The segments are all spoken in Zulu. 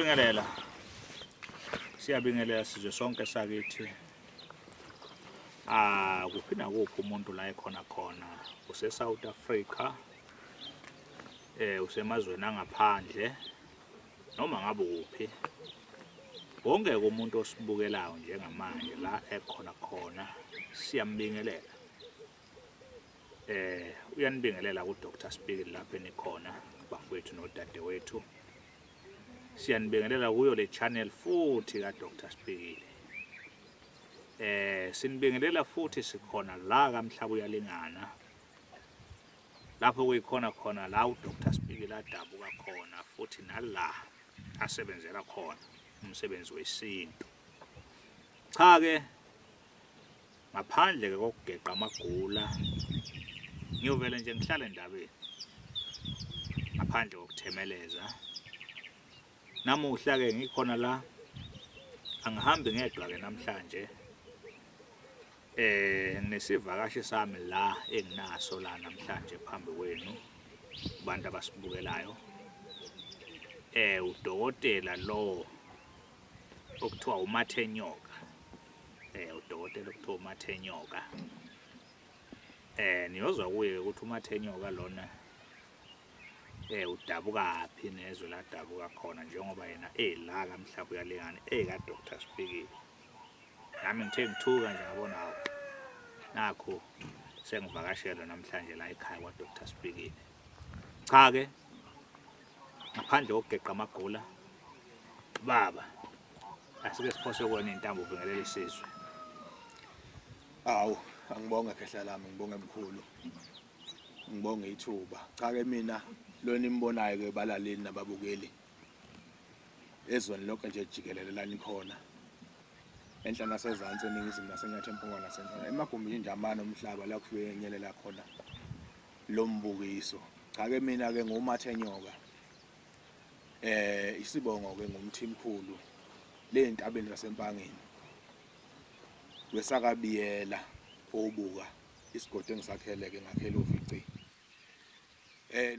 Siyabingelela. Siyabingelela sizwe sonke sakithi. Kuphi nakuphi umuntu la ekhona khona, use South Africa, usemazweni angaphandle, noma ngabe kuphi. Wonke umuntu osibukelayo njengamanje la ekhona khona siyambingelela. Uyanibingelela ku Dr. Spikili lapho enikhona bafowethu nodadewethu. Siyanibingelela kuyo le channel futhi ka Dr. Spikili. Sinibingelela futhi sikhona la kaMhlaba uyalingana. Lapho kuyikhona khona la uDr. Spikili adabuka khona futhi nala asebenzela khona umsebenzi wesintu. Cha ke ngaphandle ke kokugeqa amagula ngiyovele nje ngihlale endabeni ngaphandle kokuthemeleza. Namuhla ke ngikhona la, angihambi ngedwa ke namhlanje. Nesivakashi sami la enginaso la namhlanje phambi kwenu abantu abasibukelayo. Udokotela lo okuthiwa uMathenyoka. Udokotela okuthiwa uMathenyoka. Niyozwa kuye ukuthi uMathenyoka lona udabukaphi nezwe ladabuka khona njengoba yena ela kaMhlaba uyalingana eka Dr. Spikili. Nami ngithe ngithuka nje ngabona hawo nakho sengivakashelwa namhlanje la ekhaya kwa Dr. Spikili. Cha ke ngaphandle kokugeqa amagula baba asike siphose kona intambo ubingelela isizwe. Awu, angibonge khehla lami, ngibonge mkhulu. Ngibonge ithuba. Cha ke mina lo nimbonayo ke balaleli nababukeli ezweni lonke nje jikelele la nikhona, enhla nasezansi, eningizimu nasenyakatho, empumalanga nasentshonalanga, emagumbini nje amane omhlaba la kufike nyelela khona lo mbukiso. Cha ke mina ke nguMathenyoka. Isibongo ke ngumthimkhulu le entabeni zaseMpangeni wesakabiyela obuka isigodi engisakhele ke ngakhela uVici.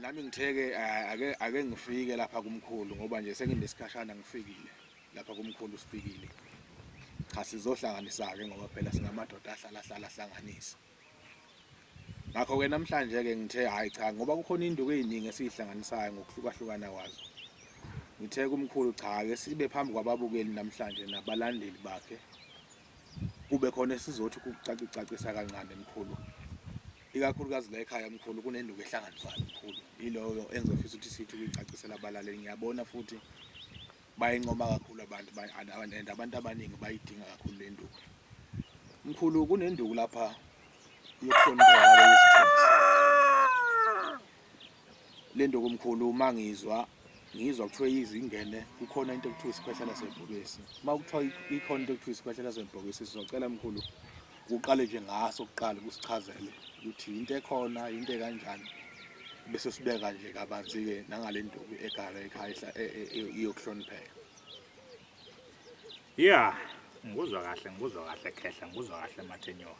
Nami ngitheke ake ngifike lapha kumkhulu ngoba nje senginesikhashana ngifikile lapha kumkhulu Spikili. Cha sizohlanganisa ke ngoba phela singamadoda ahlala hlanganisa. Ngakho ke namhlanje ke ngithe hayi cha ngoba kukhona induku eziningi esihlanganisayo ngokuhlukahlukana kwazo. Ngithe kumkhulu cha ke sibe phambi kwababukeli namhlanje nabalandeli bakhe. Kube khona esizothi ukucacisa kancane mkhulu. Ikakhulukazi la ekhaya mkhulu kunenduku ehlanganiswayo mkhulu. Yiloyo engizofisa ukuthi sithi ukuyicacisela abalaleli. Ngiyabona futhi bayincoma kakhulu abantu and abantu abaningi bayidinga kakhulu le nduku. Mkhulu kunenduku lapha yokuhlonipheka yesithunzi. Le nduku mkhulu uma ngizwa kuthiwa izingene kukhona into ekuthiwa isikhwehlela sebhokisi. Uma kuthiwa ikhona into ekuthiwa isikhwehlela sebhokisi sizocela mkhulu uqale nje ngaso kuqala kusichazele ukuthi into ekhona into ekanjani bese sibeka nje kabanzi ke nangale nduku egala ekhaya iyokuhlonipheka. Yeah, ngikuzwa kahle khehla, ngikuzwa kahle Mathenyoka.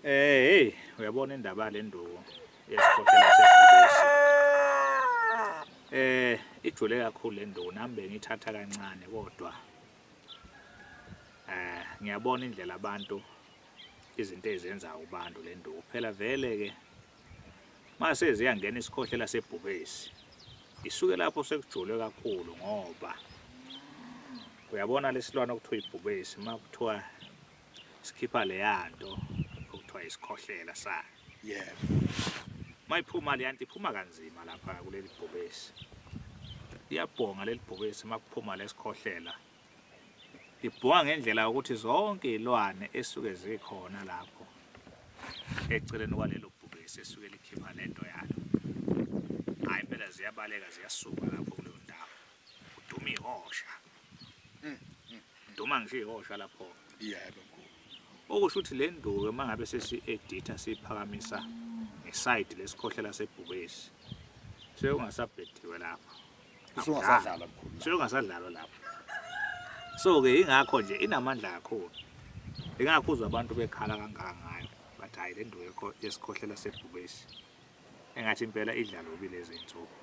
Hey, uyabona indaba le nduku yesikhwehlela sebhokisi. Ijule kakhulu le nduku, nami bengithatha kancane kodwa ngiyabona indlela abantu izinto ezenza kubantu le nduku. Phela vele ke mase ziyangena isikhohlela sebhubesi isuke lapho sekujule kakhulu ngoba uyabona lesilwane okuthiwa ibhubesi makuthiwa sikhipha leyanto okuthiwa isikhohlela sayo. Yebo. Mayiphuma leyanto iphuma kanzima lapha kuleli bhubesi. Iyabhonga leli bhubesi makuphuma lesikhohlela. Ibhonga ngendlela ukuthi zonke izilwane esuke zikhona lapho eceleni kwalelo bhubesi esuke likhipha lento yalo. Hayi phela ziyabaleka ziyasuka lapho kuleyo ndawo. Kuduma ihosha. Duma ngisho ihosha lapho. Yebo mkhulu. Okusho ukuthi le nduku mangabe sesi-editha siphakamisa ngeside lesikhohlela sebhubesi sekungasabhediwe lapho. Usungasadlala mkhulu. Sekungasadlalwa lapho. So ke ingakho nje inamandla kakhulu. Ingakho uzwa abantu bekhala kangaka ngayo bathi hayi le nduku yesikhohlela sebhubesi engathi impela idlala ubi lezi insuku.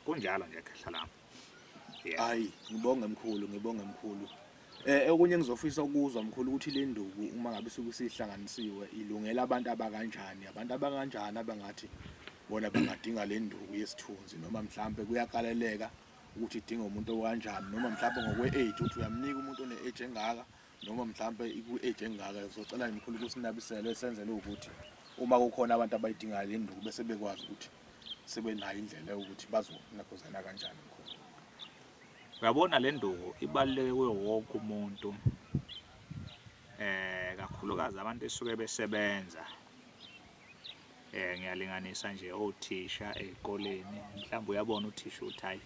Kunjalo nje khehla lami. Hayi, ngibonge mkhulu, ngibonge mkhulu. Okunye engizofisa ukuzwa mkhulu ukuthi le nduku uma ngabe isuke isihlanganisiwe ilungela abantu abakanjani, abantu abanganjani abangathi bona bangadinga le nduku yesithunzi, noma mhlambe kuyakaleleka ukuthi idinga umuntu okanjani, noma mhlambe ngokwe-age ukuthi uyamnika umuntu one-age engaka, noma mhlambe iku-age engaka. Ngizocela mkhulu ukusinabisele senzele ukuthi uma kukhona abantu abayidingayo le nduku bese bekwazi ukuthi sebenayo indlela yokuthi bazonakhuzana kanjani mkhulu. Uyabona le nduku ibaluleke kuyo wonke umuntu, kakhulukazi abantu esuke besebenza. Ngiyalinganisa nje othisha ey'koleni, mhlawumbe uyabona uthisha ukuthi hayi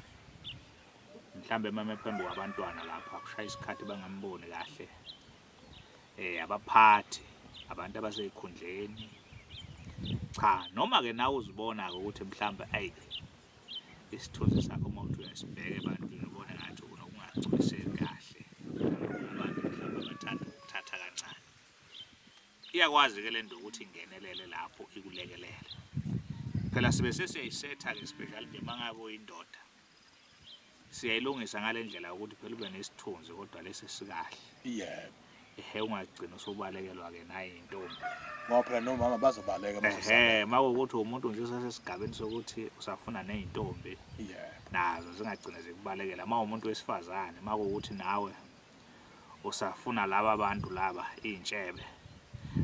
mhlawumbe mame phambi kwabantwana lapha kushaya isikhathi bangamboni kahle. Abaphathi, abantu abasey'khundleni, cha noma ke nawe uzibona-ke ukuthi mhlawumbe ayi isithunzi sakho uma uthi uyasibheka ebantwini ubone ngathi unokungagculiseki kahle, abantu mhlawumbe abathanda ukuthatha kancane. Iyakwazi-ke le nto ukuthi ingenelele lapho ikulekelele. Phela sibe sesiyayisetha-ke especially nje uma ngabe uyindoda, siyayilungisa ngale ndlela ukuthi phela ube nesithunzi kodwa lesi sikahle. Yebo. Ehe, ungagcina usubalekelwa-ke naye intombi. Ngoba phela nomama bazobaleka mase. Ehe, makuwukuthi umuntu nje usasesigabeni sokuthi usafuna nezintombi. Yebo. Nazo zingagcina zikubalekela. Uma umuntu wesifazane, makuwukuthi nawe usafuna laba bantu laba iy'ntshebe,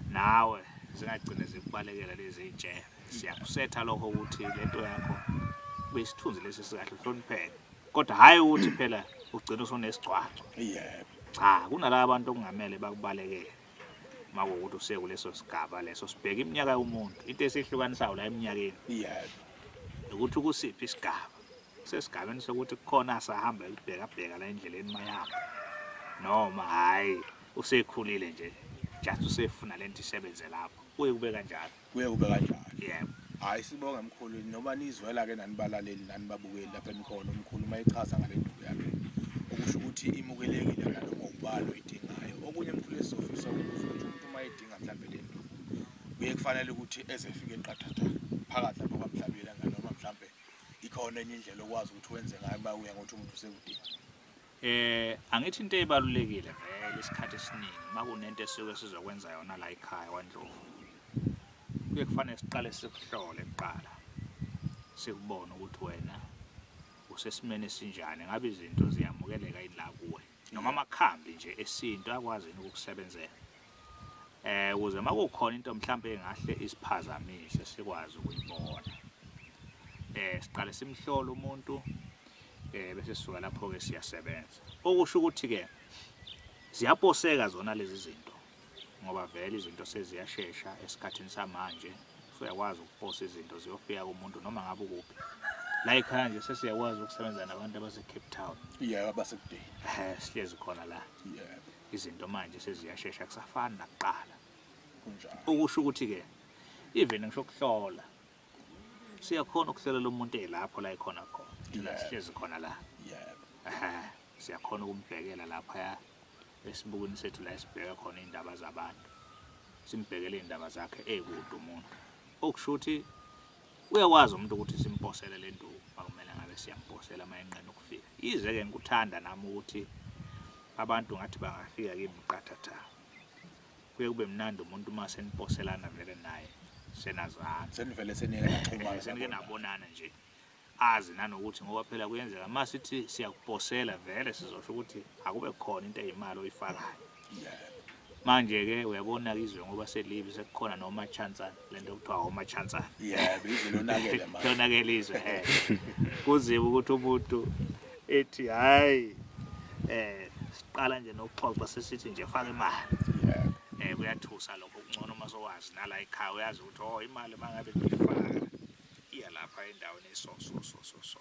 nawe zingagcina zikubalekela lezi iy'ntshebe. Siyakusetha lokho ukuthi lento yakho kube isithunzi lesi sikahle, uhlonipheke. Kodwa hhayi ukuthi phela ugcine usunesigcwagcwa. Yebo. Cha, kunalaba bantu okungamele bakubalekele. Makuwukuthi usekuleso sigaba leso, sibheke iminyaka yomuntu. Into esihlukanisayo la eminyakeni. Yebo. Ukuthi kusiphi isigaba. Kusesigabeni sokuthi kukhona asahamba ekubhekabheka la endleleni mayihamba, noma hhayi usekhulile nje, just usefuna lento isebenze lapho. Kuye kube kanjalo. Kuye kube kanjalo. Yebo. Hayi, sibonge mkhulu, noma nizwela ke nani balaleli nani babukeli lapha enikhona, umkhulu mayechaza ngale nduku yakhe okusho ukuthi imukelekile nanoma ubalo idingayo. Okunye mkhulu esizofisa ukuzwa ukuthi umuntu uma edinga mhlambe le nduku kuye kufanele ukuthi ezefike eqathatha phakathi lapho kwaMhlabuyalingana, noma mhlambe ikhona enye indlela okwazi ukuthi wenze ngayo uma uya ngokuthi umuntu usekudinga. Angithi into ebalulekile vele isikhathi esiningi makunento esuke sizokwenza yona la ekhaya kwaNdlovu, kuye kufanele siqale sikuhlole kuqala, sikubone ukuthi wena usesimeni esinjani, ngabe izinto ziyamukeleka yini la kuwe, noma amakhambi nje esintu akwazi yini ukukusebenzela, ukuze makukhona into mhlambe engahle isiphazamise sikwazi ukuyibona. Siqale simhlole umuntu, bese sisuka lapho-ke siyasebenza. Okusho ukuthi-ke ziyaposeka zona lezi zinto, ngoba vele izinto seziyashesha esikhathini samanje, usuyakwazi ukuposa izinto ziyofika kumuntu noma ngabe ukuphi. La ekhaya nje sesiyakwazi ukusebenza nabantu abase-Cape Town. Yebo, abasekudeni. Sihlezi khona la. Yebo. Izinto manje seziyashesha, kusafani nakuqala. Kunjalo. Okusho ukuthi-ke even ngisho ukuhlola, siyakhona ukuhlolela umuntu elapho la ekhona khona. Thina sihlezi khona la. Yebo. Siyakhona ukumbhekela lapha esibukweni sethu la esibheka khona iy'ndaba zabantu, simbhekele iy'ndaba zakhe ekude umuntu. Okusho ukuthi uyakwazi umuntu ukuthi simposele le nduku makumele ngabe siyamposela uma enqena ukufika. Yize-ke ngikuthanda nami ukuthi abantu ngathi bangafika kimi qathatha, kuye kube mnandi umuntu uma seniposelana vele naye senazana, senivele senike naxhumana, senike nabonana nje, azi nanokuthi ngoba phela kuyenzeka uma sithi siyakuposela vele sizosho ukuthi akube khona into eyimali oyifakayo. Manje-ke uyabona-ke izwe ngoba selibi sekukhona nomachansana, le nto kuthiwa omachansana. Yebo, izwe lonakele manje. Lonakele izwe, Kuziba ukuthi umuntu ethi hhayi, siqala nje nokuxoxa sesithi nje faka imali. Kuyathusa lokho, kungcono uma sowazi nala ekhaya uyazi ukuthi oh imali uma ngabe ngiyifaka iya lapha endaweni so so so so so.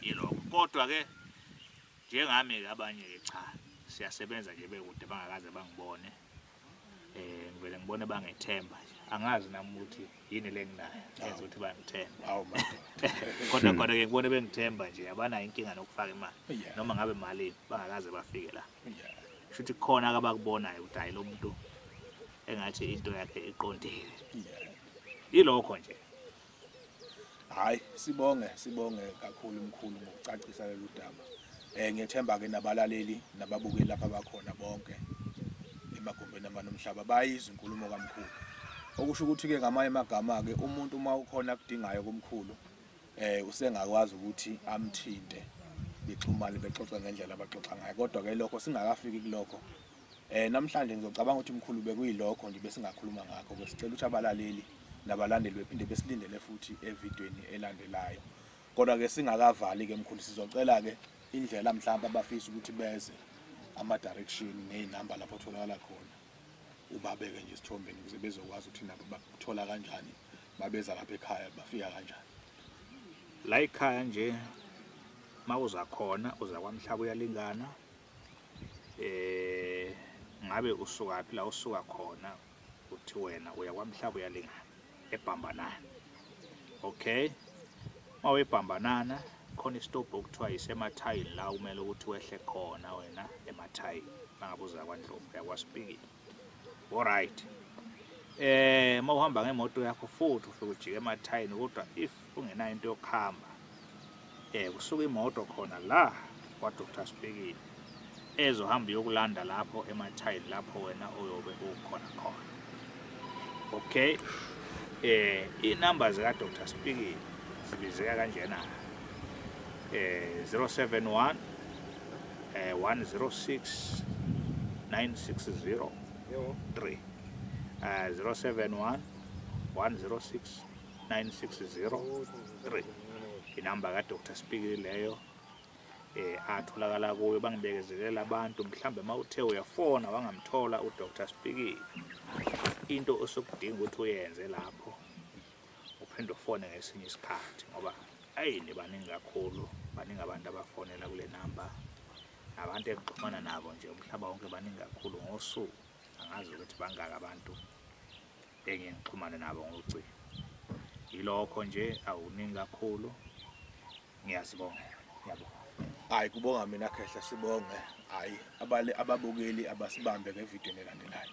Yilokho. Kodwa-ke njengami-ke abanye-ke cha, siyasebenza nje bekude bangakaze bangibone. Ngivele ngibone bangethemba nje. Angazi nami ukuthi yini le enginayo yenza ukuthi bangithembe. Awu madoda. Kodwa khona-ke ngibone bengithemba nje, abanayo inkinga nokufaka imali. Noma ngabe malini bangakaze bafike la. Kusho ukuthi khona abakubonayo ukuthi hayi lo muntu engathi into yakhe iqondile. Yilokho nje. Hayi, sibonge, sibonge kakhulu mkhulu ngokucacisa lolu daba. Ngiyethemba ke nabalaleli nababukeli lapha abakhona bonke emagumbini amanomhlaba bayizwa inkulumo kamkhulu. Okusho ukuthi ke ngamanye amagama ke umuntu uma ukhona akudingayo kumkhulu usengakwazi ukuthi amthinte, bexhumane bexoxe ngendlela abaxoxa ngayo. Kodwa ke lokho singakafiki kulokho, namhlanje ngizocabanga ukuthi mkhulu bekuyilokho nje besingakhuluma ngakho. Ke sicela ukuthi abalaleli nabalandeli bephinde besilindele futhi evidweni elandelayo. Kodwa ke singakavali ke mkhulu, sizocela ke indlela mhlawumbe abafisa ukuthi beze, ama direction nezinamba lapho tholakala khona, ubabeke nje isithombeni ukuze bezokwazi ukuthi nabo bakuthola kanjani, babeza lapha ekhaya bafika kanjani. La ekhaya nje mawuza khona uza kwaMhlaba uyalingana. Ngabe usukaphi la usuka khona, uthi wena uya kwaMhlaba uyalingana eBhambanana. Okay, mawebhambanana khona isitobho okuthiwa isemathayini la kumele ukuthi wehle khona wena emathayini mangabe uza kwaNdlovu uyakwaSpikili. Alright, mawuhamba ngemoto yakho futhi ufike ujike emathayini, kodwa if ungenayo into yokuhamba kusuka imoto khona la kwa Dr Spikili ezohamba iyokulanda lapho emathayini lapho wena oyobe ukhona khona. Okay, inamba zika Dr Spikili zibizeka kanjena: 071 106 960 3, 071 106 960 3, inamba ka Dr Spikili leyo. Atholakala kuyo. Bangibekezelela abantu, mhlambe mawuthe uyafona wangamthola uDr Spikili, into osokudinga ukuthi uyenze lapho uphinde ufone ngesinye isikhathi, ngoba ayi baningi kakhulu, baningi abantu abafonela kule namba, abantu exhumana nabo nje umhlaba wonke baningi kakhulu ngosuku. Angazi ukuthi bangaka abantu engiye ngixhumane nabo ngocingo. Yilokho nje, awuningi kakhulu. Ngiyazibongela, ngiyabonga. Hayi, kubonga mina Khehla, sibonge. Hayi, ababukeli abasibambe ngevideo elandelayo.